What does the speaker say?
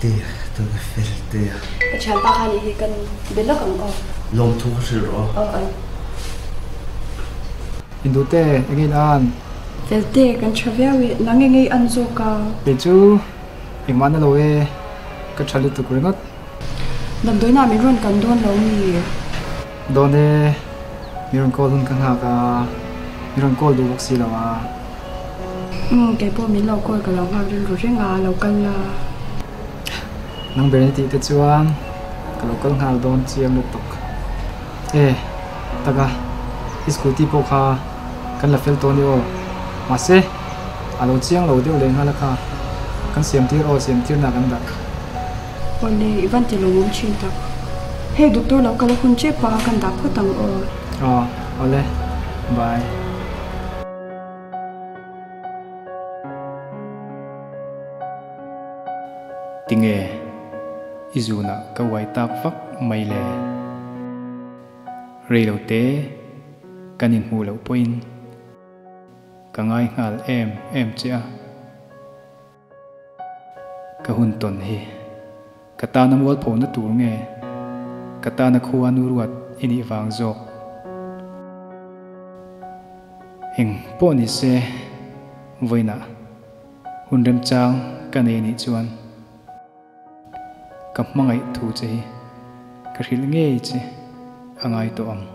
Te, tuna fel te. Ka thianpa kha nih hi kan be lawk ang aw. Lawmthu ka hrilh rawh aw. Aw aw. Indute, eng in an? Fel te, kan tha viau e, nang eng ei an zawk a? Kei chu engmah na lo e, ka tha lutuk ringawt. Damdawiinah min rawn kan dawn lo mi? Dawn e, mi rawn call hun ka nghak a, mi rawn call duh bawk si lo a. Umm, kei pawh min lo call ka lo nghak rilru reng a, lo kal la. Nang ber ni tih te chuan ka lo kal nghal dawn chiang lutuk. E, taka, i scooty pawh kha kan la fel tawh a ni aw. Mahse, a lo chiang lo deuh leh nghal a kha, kan siam tir aw, siam tirna kan dah. Awle, i van ti lawmawm thin tak. Hei doctor lo kal a hun tep a, kan dah phawt ang aw. Aw, awle, bye. Tinge i zunah ka uai tak vak mai le? Reilo te kan inhmuh loh pawhin ka ngai nghal em em che a. Ka hun tawn hi ka tana mualphona tur nge ka tana khua nu ruat i nih vang zawk? Eng pawh ni se vawiinah hun remchang ka nei nih chuan ka hmangaih thu che hi ka hrilh ngei che a ngai tawh ang.